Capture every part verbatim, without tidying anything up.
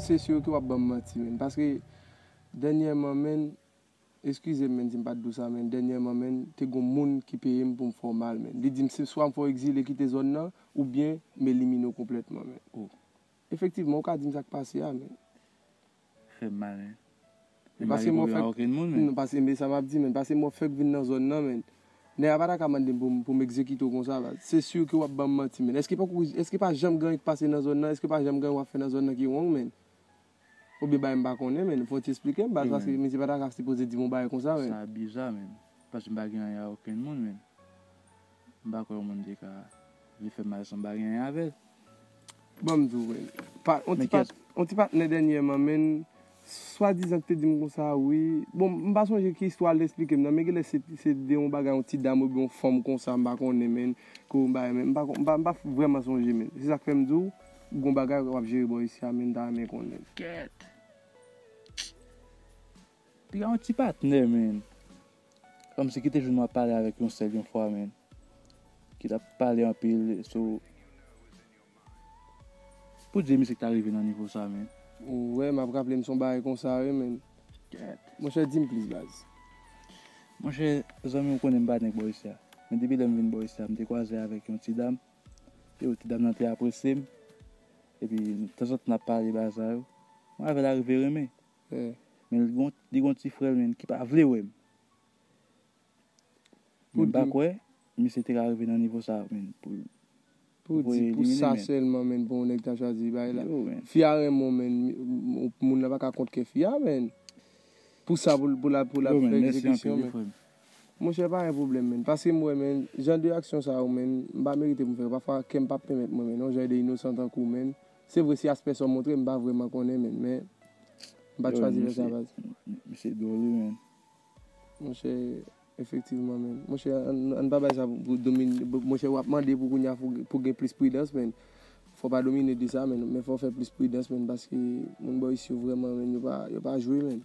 Se si ke w ap ban m manti, menn. Paske, dènyèman, menn, eskize m, menn, si m pa t di w sa, menn, dènyèman, menn, te gon moun ki peye m pou m fè w mal, menn. Li di m, se swa m fè w egzile kite zòn nan, oubyen m elimine w konplètman, menn. Efektivman, ou ka di m sa k pase a, menn. Fè m mal, menn. E paske m pa gen pwoblèm ak okenn moun, menn. Non, paske, men sa m ap di, menn, paske m wè fèk vin nan zòn nan, menn. Nèg la pa ta ka mande m pou m, pou m egzekite w konsa, baz. Se si ke w ap ban m manti, menn. Èske pa, èske pa janm gen anyen k pase nan zòn nan? Èske pa janm gen anyen w ap fè nan zòn nan ki wrong, menn? Oubyen bagay m pa konnen, menn. Fò w te esplike m, baz, paske misye pa ta ka sipoze di m yon bagay konsa, menn. Sa biza, menn. Paske m pa gen anyen ak okenn moun, menn. M pa kwè yon moun te ka vle fè m mal san m pa gen anyen avè l. Ban m di w, menn. Pa, yon ti pat, yon ti patnè dènyèman, menn. Swadizan ki te di m konsa, wi. Bon, m pa sonje ki istwa l te esplike m nan, men genlè se, se de yon bagay, yon ti dam oubyen yon fanm konsa, m pa konnen, menn. Ke yon bagay, menn. M pa, m pa, m pa vrèman sonje, menn. Se sa k fè m di w, gon bagay w ap jere bò isi a, menn, m ta renmen konnen. Kèt. Piga yon ti patnè, menn. Kòmsi ki te jwenn mwen ap pale avèk yon sèl yon fwa, menn. Ki t ap pale anpil sou. Pou di misye ki ta rive nan nivo sa, menn. Ou wè, m ap raple m se yon bagay konsa, wi, menn. Kèt. Monchè, di m plis, baz. Monchè, zanmi, ou konnen m pa nèg bò isi a. Men depi lè m vin bò isi a, m te kwaze avèk yon ti dam. Yo, ti dam nan te apresye m. Epi, tanzantan n ap pale bagay sa yo. Mwen avè l arive renmen. Men li gon, li gon ti frè l, menn, ki pa vle wè m. Men m pa kwè misye te ka rive nan nivo sa, menn, pou, pou di pou sa sèlman, menn, pou yon nèg ta chwazi bagay la. Fi a renmen w, menn, moun nan pa ka kont kè fi a, menn. Pou sa, pou, pou l ap, pou l ap fè egzekisyon, menn. Monchè, pa gen pwoblèm, menn. Paske m wè, menn, jan de aksyon sa yo, menn, m pa merite pou m fè yo. Pafwa, kè m p ap pèmèt mwen, menn, yon jan de inosan tankou w, menn. Se vre, se aspè sa w montre m, m pa vrèman konnen, menn, men m pa t chwazi fè sa, baz. Misye dwòl, wi, menn. Monchè, efektivman, menn. Monchè, ann, ann pa bay sa pou domine. Monchè, w ap mande pou kounye a pou, pou gen plis pridans, menn. Fò w pa domine de sa, menn. Men fò w fè plis pridans, menn, paske moun bò isi yo vrèman, menn, yo pa, yo pa jwe, menn.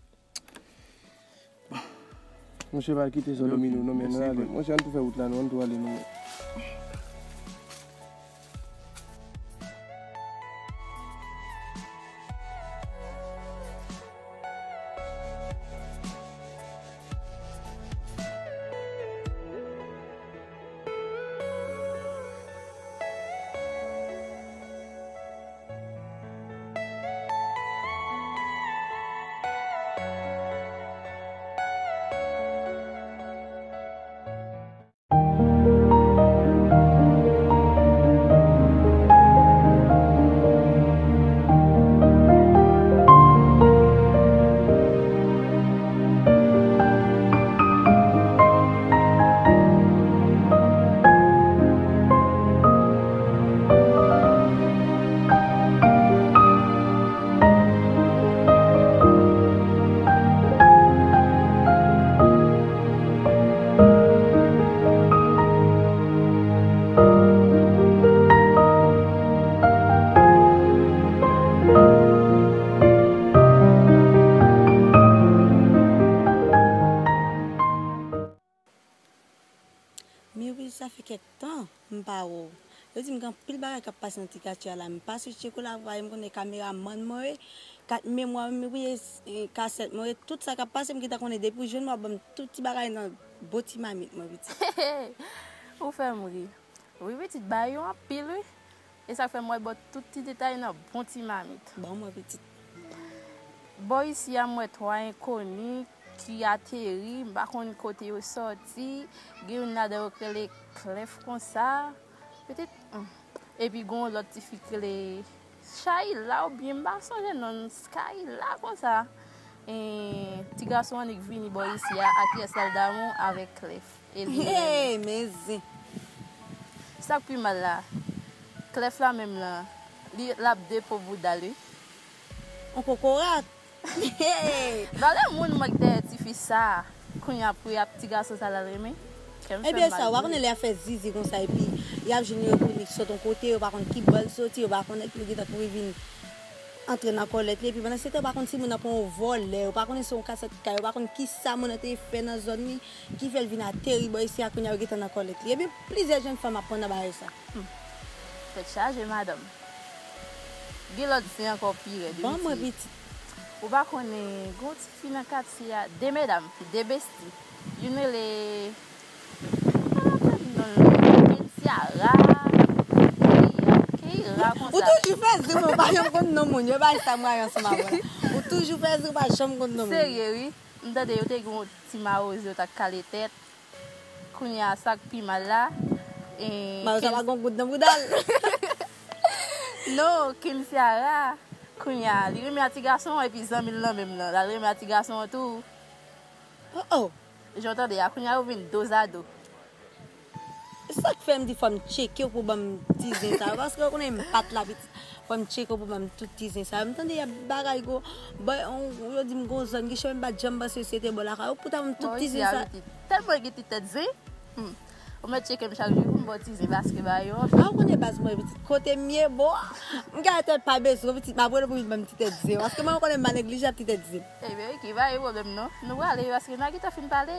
Monchè, pa kite sa domine w non, menn, ann ale. Monchè, ann tou fè wout la non, ann tou ale non, menn. Men wi, sa fè kèk tan m pa wè w. Yo di m gen anpil bagay k ap pase nan ti katye a la. M pa sou tcheko la, paske m konnen kameramann mwen ye, kat memwa m ye, kasèt mwen ye, tout sa k ap pase m gentan konnen. Depi w jwenn mwen, w ap ban m tout ti bagay nan bon ti mamit mwen, pitit. Ou fè m ri. Wi, pitit, bagay yo anpil, wi. E sa k fè m wè ba w tout ti detay nan bon ti mamit. Ban mwen, pitit. Bò isi a, m wè twa enkoni ki ateri, m pa konn kote yo sòti. Gen youn ladan yo k rele Clef konsa. Pitit, hmm. Epi gen yon lòt tifi k rele Shayla oubyen m pa sonje non l, Skyla konsa. E, ti gason annik vini bò isi a ak Yesel Damou avèk Clef. E li menm. Hey, men zen. Sa k pi mal la, Clef la menm lan, li, l ap depo bouda l, wi. On kokorat. Hey! Valè moun mank dèyè tifi sa a. Kounye a pou y ap ti gason sa l al renmen. Kè m fè m mal. Ebyen sa, w pa konnen lè y ap fè zizi konsa epi y ap jwenn yo konik sot on kote, yo pa konn ki bò l soti, yo pa konnen yo gentan kouri vin antre nan kòlèt li. Epi pandan se tan, yo pa konn si moun nan pran yon vòlè, yo pa konnen se yon kasèt kay, yo pa konn kisa moun nan te fè nan zòn li, ki fè l vin ateri bò isi a, kounye a yo gentan nan kòlèt li. Ebyen, plizyè jèn fanm ap pran nan bagay sa. Hmm. Tèt chaje, madanm. Gen lòt zen ankò pi rèd, wi, pitit. Ou pa konnen, gen yon ti fi nan katye a, de medam, de besti. Youn rele, m pa rapèl non l, Kensiara, Keira, Keira konsa. Ou toujou fè zen, mwen pa janm konn non moun. Yo bay sa mwen ansanm avè l. Ou toujou fè zen, ou pa janm konn non moun. Serye, wi. M tande yo te gen yon ti mawozo yo t ap kale tèt. Kounye a, sa k pi mal la, e, Mawozo a pa gen yon goud nan bouda l. Non, Kensiara, kounye a, li renmen a ti gason an, epi zanmi l nan menm nan, l al renmen a ti gason an tou. Oh, oh. Jan w tande a, kounye a, yo vin dozado. Sa k fè m di fò m tcheke w pou ban m ti zen sa yo, paske w konnen m pa t la pitit. Fò m tcheke w pou ban m tout ti zen sa yo. M tande y ap bagay gwo. Bò, on, yo di m gon zòn, Guichard, m pa t janm panse se te bò lakay ou pou ta ban m tout ti zen sa yo. Tèlman gen ti tèt zen. Hmm. Ou mèt tcheke m chak jou pou m ba w ti zen, paske ba yo anpil. A, ou konnen baz mwen pitit, kote m ye, bon, m gen tèt pa bezwen, pitit, m ap rele w pou vin ban m ti tèt zen. Paske mwen, ou konnen m pa neglije ap ti tèt zen. Ebyen, oke, pa gen pwoblèm non. Nou prale, paske n a gentan fin pale.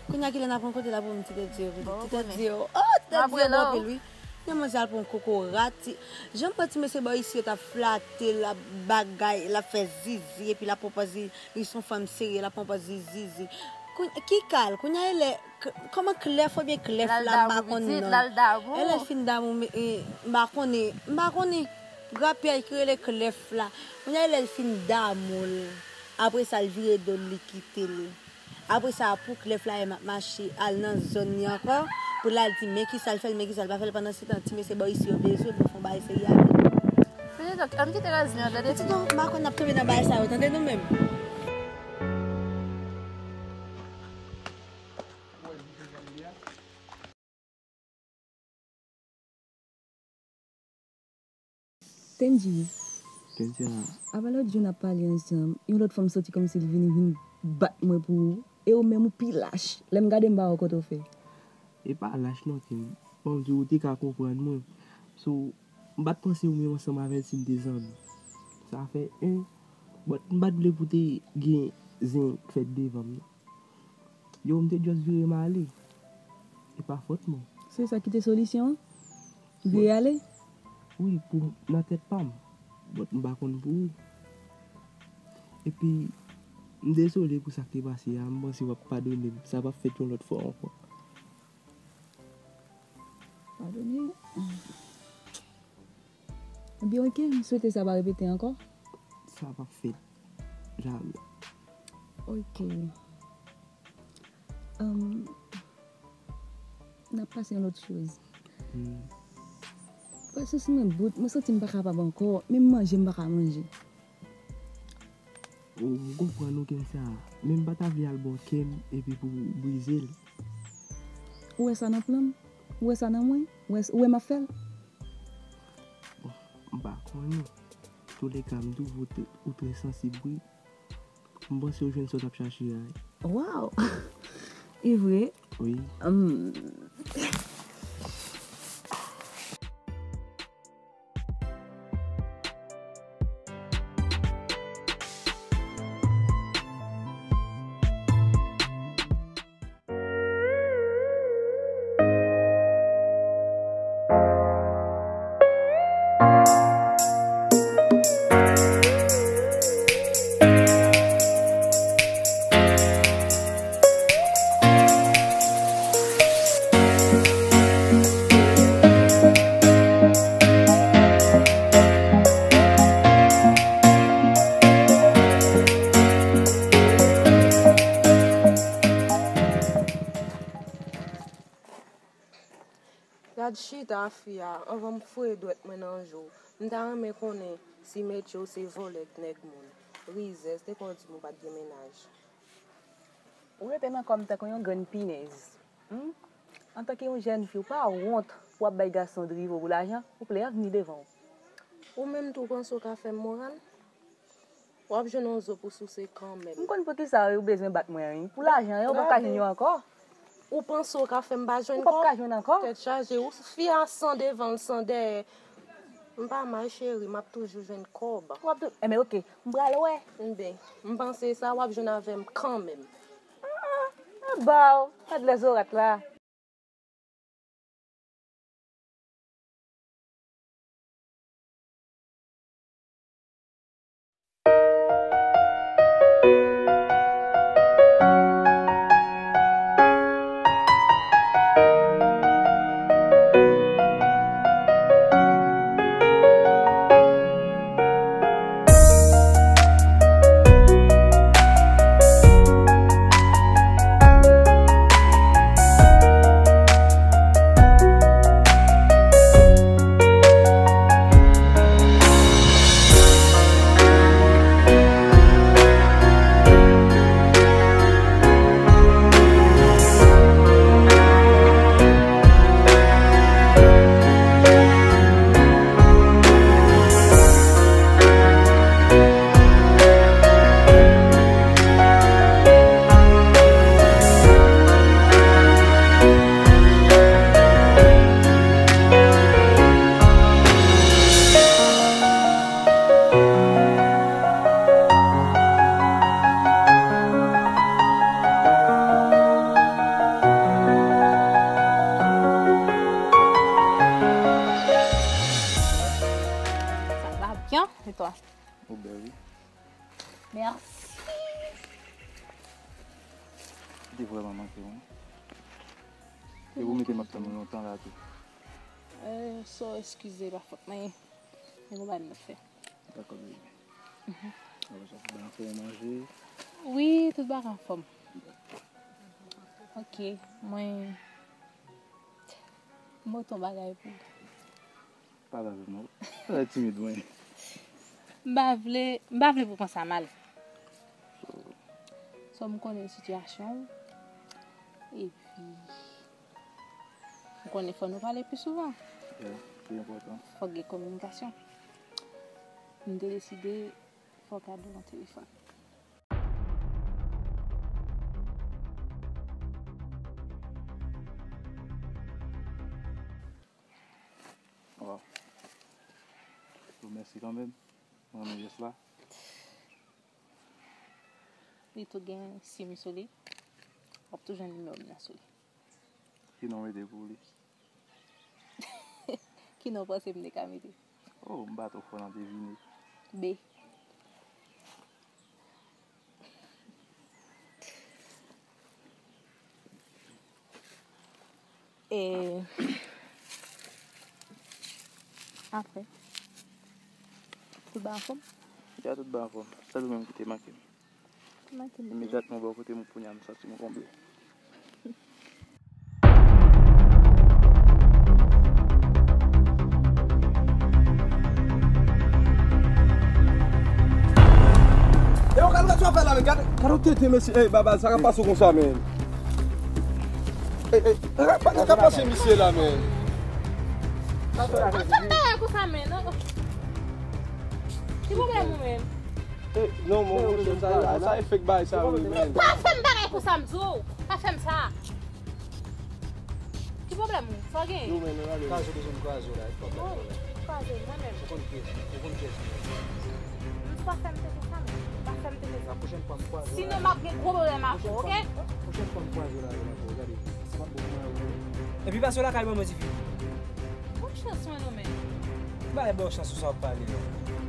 Kounye a, kilè n ap rankontre la pou m ti tèt zen yo, pitit? Bon, ti tèt zen yo. Oh, ti tèt zen yo bon anpil, wi. Gen manzè al pran kokorat. Jan m wè ti mesye bò isi yo t ap flate l, l ap bagay, l ap fè zizi, epi l ap pran pòz li, li se yon fanm serye, l ap pran pòz li zizi. Kounye, ki kal? Kounye a, e lè, k-, kòman Klèf oubyen Klèf la, m pa konn non l. E lè l fin damou, m, e, m pa konnen, m pa konnen. Grapyèy ki rele Klèf la. Kounye a, e lè l fin damou l. Apre sa, l vire do l, li kite l. Apre sa, pou Klèf la, e m ap mache al nan zòn li ankò, pou l al di men kisa l fè l, men kisa l pa fè l. Pandansetan, ti mesye bò isi yo bezwen pou fè yon bagay serye avè l. Pitit, ann kite rezon an, tande. Pitit, non, m pa konn n ap tonbe nan bagay sa yo, tande nou menm. Tendji. Tendji a. Apa lòt jou n ap pale ansanm, yon lòt fanm soti kòmsi l vini vin bat mwen pou ou, e ou menm ou pi lach. Lè m gade m pa wè kote w fè. E pa lach non, Kim. Bon, m di w, ou te ka konprann mwen. So, m pa t panse ou menm ansanm avè l si n te zanmi. Sa fè en, but m pa t vle pou te gen zen k fèt devan m non. Yo, m te just vire m ale. E pa fòt mwen. Se sa ki te solisyon an? Vire ale? Wi, pou nan tèt pa m. But m pa konn pou ou. Epi, m dezole pou sa k te pase a. M panse w ap padone m. Sa p ap fèt yon lòt fwa ankò. Padone? Ebyen, oke, m swete sa pa repete ankò. Sa p ap fèt. Jamè. Oke. Ahn, n ap pase yon lòt choz. Hmm. Pasyans mwen bout, mwen santi m pa kapab ankò, menm manje m pa ka manje. Ou, m konprann ou, Kensia, men m pa ta vle al bò kè m epi pou w brize l. Ou wè sa nan plan m? Ou wè sa nan mwen? Ou wè, ou wè m ap fè l? Bon, m pa konnen. Touleka, m twouve w trè, ou trè sansib, wi. M panse w jwenn sa w t ap chache a, wi. Waw! E vre? Wi. Hum. Gad chita a fi a, anvan m foure dwèt mwen nan je w. M ta renmen konnen si metye w se vòlè k nèg moun. Rizèz, te konn di m ou pa t gen mennaj. Ou rete nan kò m tankou yon grenn pinèz. Hmm? Antanke yon jèn fi, ou pa wont pou w ap bay gason drive w pou lajan, ou plè vini devan w. Ou menm tou, w panse w ka fè m moral? W ap jwenn yon zo pou souse kanmenm. M konn poukisa ou bezwen bat mwen, wi. Pou lajan, wi, ou p ap ka jwenn yo ankò. Ou panse w ka fè m pa jwenn kòb? Ou p ap ka jwenn ankò. Tèt chaje, ou fi a san devan, l san dèyè. M pa mal, cheri, m ap toujou jwenn kòb. W ap tou, enben, oke, m pral wè. Enben, m panse sa, w ap jwenn avè m kanmenm. Ah, ah, ah, baw, gad lè zorat la. Ou bèl, wi. Mèsi. Ou te vrèman manke w, wi. E pou mete m ap tann ou lontan la tou. Euh, so, eskize, pa fòt mwen. Men bon, bagay m ap fè. Dakò, baby. Apre sa, tout bagay anfòm, manje? Wi, tout bagay anfòm. Ok, mwen, m pote yon bagay pou ou. Pale avè m non. Sa timid mwen. M pa vle, m pa vle pou w panse a mal. So, m konnen sitiyasyon w. Epi, m konnen fò nou pale pi souvan. Yeah, li enpòtan. Fòk gen kominikasyon. M te deside fè w kado yon telefòn. Wow. Bon, mèsi kanmenm. Mwen renmen jès la. Li tou gen sim sou li. W ap tou jwenn nimewo m nan sou li. Ki non w mete pou li? Ki non w panse m te ka mete? Oh, m pa twò fò nan devine. B. E apre, tout bagay anfòm? Ya, tout bagay anfòm. Sèl ou menm ki te manke m. Imedyatman bò kote m kounye a, m santi m konble. E yo, gade sa w fè la, men gade, gade w tete, mesye. Ey, Baba, sa k ap pase w konsa, men? Ey, ey, sa k ap pase misye la, men? Pa fè m bagay konsa, men, non. Ki pwoblèm ou menm? Eh, non, mon, monchè, sa, sa e fake bagay sa, wi, men. Pa fè m bagay konsa, m di w. Pa fè m sa. Ki pwoblèm ou? Sa w gen? Yo, men, nou ale. Kraze w bezwen m kraze w la, e pwoblèm w la. Kraze w, mwen menm. Ou konn kiyès, ou konn kiyès mwen. M pa fè m tete sa, men. Pa fè m tete sa. La pwochèn fwa m kwaze w la. Sinon, m ap gen gwo pwoblèm avè w, oke? Pwochèn fwa m kwaze w la, yo la, gade. Sa p ap bon pou mwen, wi. Epi pase w lakay mwen, mwen, tifi. Bon chans mwen, non, men. M pa ba w chans sou sa w ap pale la.